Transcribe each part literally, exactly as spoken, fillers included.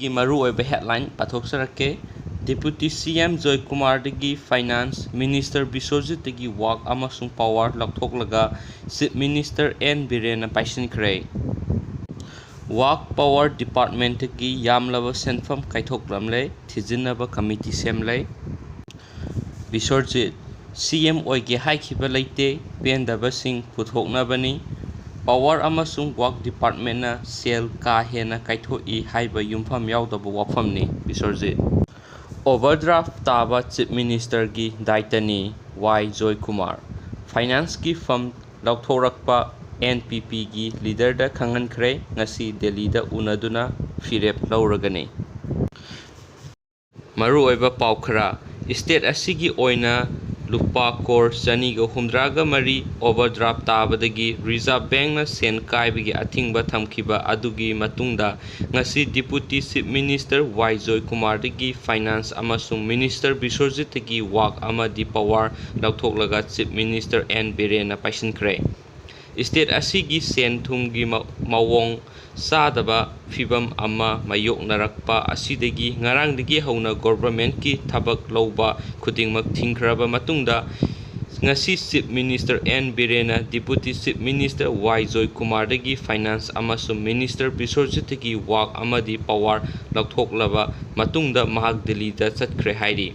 ꯒꯤ ꯃꯔꯨꯑꯣꯏꯕ headline ꯄꯥꯊꯣꯛꯆꯔꯛꯀꯦ꯫ Deputy C M ꯖꯣꯏꯀꯨꯃꯥꯔꯗꯒꯤ Finance Minister ꯕꯤꯁ꯭ꯋꯖꯤꯠꯇꯒꯤ ꯋꯥꯛ ꯑꯃꯁꯨꯡ power ꯂꯧꯊꯣꯛꯂꯒ Chief Minister N ꯕꯤꯔꯦꯟꯅ ꯄꯥꯏꯁꯤꯟꯈ꯭ꯔꯦ꯫ ꯋꯥꯛ power departmentꯇꯒꯤ ꯌꯥꯝꯂꯕ ꯁꯦꯟꯐꯝ ꯀꯥꯏꯊꯣꯛꯂꯝꯂꯦ, ꯊꯤꯖꯤꯟꯅꯕ committee ꯁꯦꯝꯂꯦ꯫ ꯕꯤꯁ꯭ꯋꯖꯤꯠ, C M ꯑꯣꯏꯒꯦ ꯍꯥꯏꯈꯤꯕ ꯂꯩꯇꯦ, ꯄꯦꯟꯗꯕꯁꯤꯡ ꯄꯨꯊꯣꯛꯅꯕꯅꯤ꯫ Power ꯑꯃꯁꯨꯡ ꯋꯥꯛ departmentꯅ ꯁꯦꯜ ꯀꯥ ꯍꯦꯟꯅ ꯀꯥꯏꯊꯣꯛꯏ ꯍꯥꯏꯕ ꯌꯨꯝꯐꯝ ꯌꯥꯎꯗꯕ ꯋꯥꯐꯝꯅꯤ꯫ ꯕꯤꯁ꯭ꯋꯖꯤꯠ, overdraft ꯇꯥꯕ Chief Ministerꯒꯤ ꯗꯥꯏꯇꯅꯤ꯫ ꯋꯥꯏ ꯖꯣꯏꯀꯨꯃꯥꯔ, Financeꯀꯤ fund ꯂꯧꯊꯣꯔꯛꯄ N P Pꯒꯤ leaderꯗ ꯈꯪꯍꯟꯈ꯭ꯔꯦ꯫ ꯉꯁꯤ ꯗꯦꯜꯂꯤꯗ ꯎꯅꯗꯨꯅ ꯐꯤꯔꯦꯞ ꯂꯧꯔꯒꯅꯤ꯫ ꯃꯔꯨꯑꯣꯏꯕ ꯄꯥꯎ ꯈꯔ꯫ State ꯑꯁꯤꯒꯤ ꯑꯣꯏꯅ ꯂꯨꯄꯥ ꯀ꯭ꯔꯣꯔ ꯆꯅꯤꯒ ꯍꯨꯝꯗ꯭ꯔꯥꯒ ꯃꯔꯤ overdraft ꯇꯥꯕꯗꯒꯤ Reserve Bankꯅ ꯁꯦꯟ ꯀꯥꯏꯕꯒꯤ ꯑꯊꯤꯡꯕ ꯊꯝꯈꯤꯕ ꯑꯗꯨꯒꯤ ꯃꯇꯨꯡꯗ, ꯉꯁꯤ Deputy Chief Minister ꯋꯥꯏ ꯖꯣꯏꯀꯨꯃꯥꯔꯗꯒꯤ Finance ꯑꯃꯁꯨꯡ Minister ꯕꯤꯁ꯭ꯋꯖꯤꯠꯇꯒꯤ ꯋꯥꯛ ꯑꯃꯗꯤ power ꯂꯧꯊꯣꯛꯂꯒ Chief Minister N ꯕꯤꯔꯦꯟꯅ ꯄꯥꯏꯁꯤꯟꯈ꯭ꯔꯦ꯫ State ꯑꯁꯤꯒꯤ ꯁꯦꯟ ꯊꯨꯝꯒꯤ ꯃ-, ꯃꯑꯣꯡ ꯆꯥꯗꯕ ꯐꯤꯚꯝ ꯑꯃ ꯃꯥꯌꯣꯛꯅꯔꯛꯄ ꯑꯁꯤꯗꯒꯤ ꯉꯔꯥꯡꯗꯒꯤ ꯍꯧꯅ governmentꯀꯤ ꯊꯕꯛ ꯂꯧꯕ ꯈꯨꯗꯤꯡꯃꯛ ꯊꯤꯡꯈ꯭ꯔꯕ ꯃꯇꯨꯡꯗ, ꯉꯁꯤ Chief Minister N ꯕꯤꯔꯦꯟꯅ Deputy Chief Minister ꯋꯥꯏ ꯖꯣꯏꯀꯨꯃꯥꯔꯗꯒꯤ Finance ꯑꯃꯁꯨꯡ Minister ꯕꯤꯁ꯭ꯋꯖꯤꯠꯇꯒꯤ ꯋꯥꯛ ꯑꯃꯗꯤ power ꯂꯧꯊꯣꯛꯂꯕ ꯃꯇꯨꯡꯗ ꯃꯍꯥꯛ ꯗꯤꯜꯂꯤꯗ ꯆꯠꯈ꯭ꯔꯦ ꯍꯥꯏꯔꯤ꯫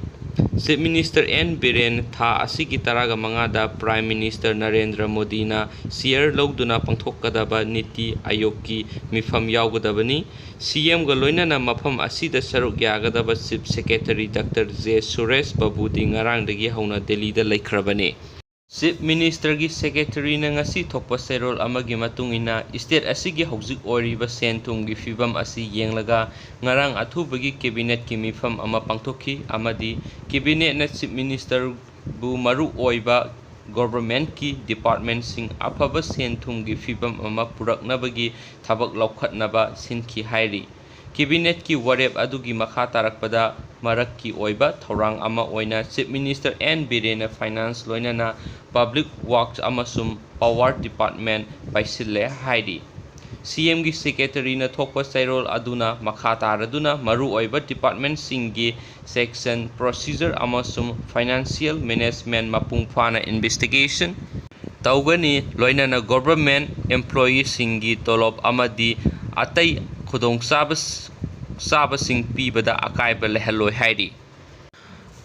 Chief Minister N ꯕꯤꯔꯦꯟ ꯊꯥ ꯑꯁꯤꯒꯤ ꯇꯔꯥꯒ ꯃꯉꯥꯗ Prime Minister ꯅꯔꯦꯟꯗ꯭ꯔ ꯃꯣꯗꯤꯅ chair ꯂꯧꯗꯨꯅ ꯄꯥꯡꯊꯣꯛꯀꯗꯕ ꯅꯤꯇꯤ ꯑꯥꯌꯣꯒꯀꯤ ꯃꯤꯐꯝ ꯌꯥꯎꯒꯗꯕꯅꯤ꯫ C Mꯒ ꯂꯣꯏꯅꯅ ꯃꯐꯝ ꯑꯁꯤꯗ ꯁꯔꯨꯛ ꯌꯥꯒꯗꯕ Chief Secretary Doctor J Suresh ꯕꯥꯕꯨꯗꯤ ꯉꯔꯥꯡꯗꯒꯤ ꯍꯧꯅ ꯗꯤꯜꯂꯤꯗ ꯂꯩꯈ꯭ꯔꯕꯅꯤ꯫ Chief Ministerꯒꯤ secretaryꯅ ꯉꯁꯤ ꯊꯣꯛꯄ ꯆꯦꯔꯣꯜ ꯑꯃꯒꯤ ꯃꯇꯨꯡ ꯏꯟꯅ, state ꯑꯁꯤꯒꯤ ꯍꯧꯖꯤꯛ ꯑꯣꯏꯔꯤꯕ ꯁꯦꯟ ꯊꯨꯝꯒꯤ ꯐꯤꯕꯝ ꯑꯁꯤ ꯌꯦꯡꯂꯒ, ꯉꯔꯥꯡ ꯑꯊꯨꯕꯒꯤ cabinetꯀꯤ ꯃꯤꯐꯝ ꯑꯃ ꯄꯥꯡꯊꯣꯛꯈꯤ ꯑꯃꯗꯤ cabinetꯅ Chief Ministerꯕꯨ ꯃꯔꯨ ꯑꯣꯏꯕ governmentꯀꯤ departmentꯁꯤꯡ ꯑꯐꯕ ꯁꯦꯟ ꯊꯨꯝꯒꯤ ꯐꯤꯕꯝ ꯑꯃ ꯄꯨꯔꯛꯅꯕꯒꯤ ꯊꯕꯛ ꯂꯧꯈꯠꯅꯕ ꯁꯤꯟꯈꯤ ꯍꯥꯏꯔꯤ꯫ Cabinetꯀꯤ ꯋꯥꯔꯦꯞ ꯑꯗꯨꯒꯤ ꯃꯈꯥ ꯇꯥꯔꯛꯄꯗ ꯃꯔꯛꯀꯤ ꯑꯣꯏꯕ ꯊꯧꯔꯥꯡ ꯑꯃ ꯑꯣꯏꯅ Chief Minister N ꯕꯤꯔꯦꯟꯅ Finance ꯂꯣꯏꯅꯅ Public Works ꯑꯃꯁꯨꯡ Power Department ꯄꯥꯏꯁꯤꯜꯂꯦ ꯍꯥꯏꯔꯤ꯫ ꯁꯤ ꯑꯦꯝꯒꯤ ꯁꯦꯀ꯭ꯔꯦꯇꯔꯤꯅ ꯊꯣꯛꯄ ꯆꯩꯔꯣꯜ ꯑꯗꯨꯅ ꯃꯈꯥ ꯇꯥꯔꯗꯨꯅ ꯃꯔꯨꯑꯣꯏꯕ ꯗꯤꯄꯥꯔꯠꯃꯦꯟꯁꯤꯡꯒꯤ ꯁꯦꯛꯁꯟ, ꯄ꯭ꯔꯣꯁꯤꯖꯔ ꯑꯃꯁꯨꯡ ꯐꯥꯏꯅꯥꯟꯁꯤꯌꯦꯜ ꯃꯦꯅꯦꯖꯃꯦꯟ ꯃꯄꯨꯡ ꯐꯥꯅ ꯏꯟꯚꯦꯁꯇꯤꯒꯦꯁꯟ ꯇꯧꯒꯅꯤ, ꯂꯣꯏꯅꯅ ꯒꯣꯚꯔꯟꯃꯦꯟꯠ ꯑꯦꯝꯄ꯭ꯂꯣꯌꯤꯁꯤꯡꯒꯤ ꯇꯣꯂꯣꯞ ꯑꯃꯗꯤ ꯑꯇꯩ ꯈꯨꯗꯣꯡꯆꯥꯕ-, ꯆꯥꯕꯁꯤꯡ ꯄꯤꯕꯗ ꯑꯀꯥꯏꯕ ꯂꯩꯍꯜꯂꯣꯏ ꯍꯥꯏꯔꯤ꯫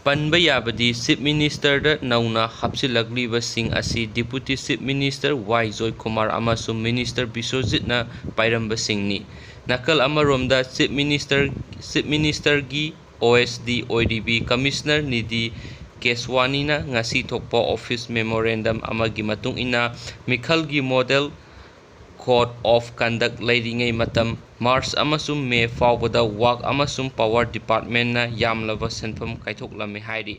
ꯄꯟꯕ ꯌꯥꯕꯗꯤ, ꯆꯤꯐ ꯃꯤꯅꯤꯁꯇꯔꯗ ꯅꯧꯅ ꯍꯥꯞꯆꯤꯜꯂꯛꯂꯤꯕꯁꯤꯡ ꯑꯁꯤ ꯗꯤꯄꯨꯇꯤ ꯆꯤꯐ ꯃꯤꯅꯤꯁꯇꯔ ꯋꯥꯏ ꯖꯣꯏꯀꯨꯃꯥꯔ ꯑꯃꯁꯨꯡ ꯃꯤꯅꯤꯁꯇꯔ ꯕꯤꯁ꯭ꯋꯖꯤꯠꯅ ꯄꯥꯏꯔꯝꯕꯁꯤꯡꯅꯤ꯫ ꯅꯥꯀꯜ ꯑꯃꯔꯣꯝꯗ, ꯆꯤꯐ ꯃꯤꯅꯤꯁꯇꯔ, ꯆꯤꯐ ꯃꯤꯅꯤꯁꯇꯔꯒꯤ ꯑꯣ ꯑꯦꯁ ꯗꯤ ꯑꯣꯏꯔꯤꯕꯤ ꯀꯃꯤꯁꯅꯔ ꯅꯤꯙꯤ ꯀꯦꯁ꯭ꯋꯥꯅꯤꯅ ꯉꯁꯤ ꯊꯣꯛꯄ ꯑꯣꯐꯤꯁ ꯃꯦꯃꯣꯔꯦꯟꯗꯝ ꯑꯃꯒꯤ ꯃꯇꯨꯡ ꯏꯟꯅ, ꯃꯤꯈꯜꯒꯤ ꯃꯣꯗꯦꯜ ꯀꯣꯗ ꯑꯣꯐ ꯀꯟꯗꯛ ꯂꯩꯔꯤꯉꯩ ꯃꯇꯝ, ꯃꯥꯔꯆ ꯑꯃꯁꯨꯡ ꯃꯦ ꯐꯥꯎꯕꯗ ꯋꯥꯔꯛ ꯑꯃꯁꯨꯡ ꯄꯥꯋꯔ ꯗꯤꯄꯥꯔꯠꯃꯦꯟꯅ ꯌꯥꯝꯂꯕ ꯁꯦꯟꯐꯝ ꯀꯥꯏꯊꯣꯛꯂꯝꯃꯤ ꯍꯥꯏꯔꯤ꯫